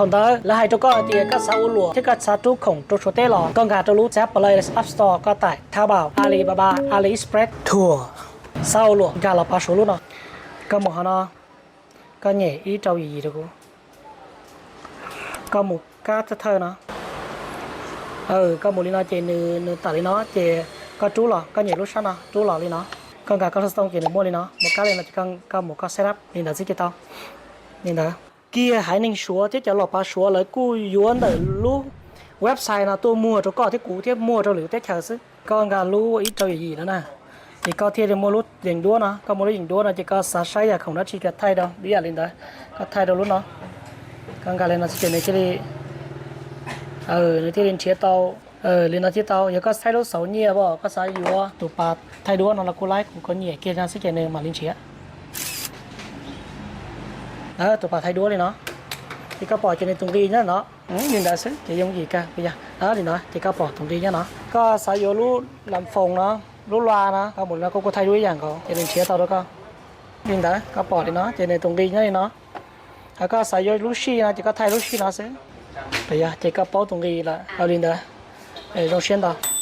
Thaum ntawd lawv hais rau koj hais tias koj xav ua luam thiab koj xav rub khoom rau Suav teb los koj nkag rau lub Zap Play, App Store, koj tải Taobao, Alibaba, AliExpress, thuam, xav ua luam nkag los pab Suav lub no. Koj mus hov no, koj nyem ib rau yim yim rau kuv. Koj mus kab thawj thawj no. Koj mus li no ces nws tawm li no ces koj rub los, koj nyem lub sab no rub los li no. Koj nkag koj lub xov tooj ces nws muaj li no, mus kab li no ces koj mus koj set up li ntawd xwb ces tau. Li ntawd, kiag haiv neeg Suav thiab cov los pab Suav lawv kuj yuav ntawm lub website no tuaj muag rau koj thiab kuv thiab muag rau lwm teb chaws xwb. Koj nkag lub ib rau yim yim no na, ces koj thiaj li muaj lub yees duab no, koj muaj lub yees duab no ces koj xav saib yam khoom dab tsi koj thaij rau, ib yam li ntawd, koj thaij rau lub no. Koj nkag li no xwb ces nws thiaj li, nws thiaj li nrhiav tau. Li no thiaj tau. Yog koj saib lub xauv nyiaj os, koj xav yuav tus pas thaij duab no los kuj laib, kuv kov nyem kiag no xwb ces nws mam li nrhiav. Tus pas thaij duab li no, ces koj pom ces nws tus nqi nyob no. Li ntawd xwb ces yooj yim kawg. Yog li no ces koj pom tus nqi nyob no. Koj xav yuav lub lam foos no, lub loa no, koj mus li no koj kuj thaij duab ib yam nkaus ces nws nrhiav tau rau koj. Li ntawd koj pom li no ces nws tus nqi nyob li no. Hos koj xav yuav lub sij no ces koj thaij lub sij no xwb. Yog ces koj paub tus nqi lawm. Li ntawd, zoo siab ntau.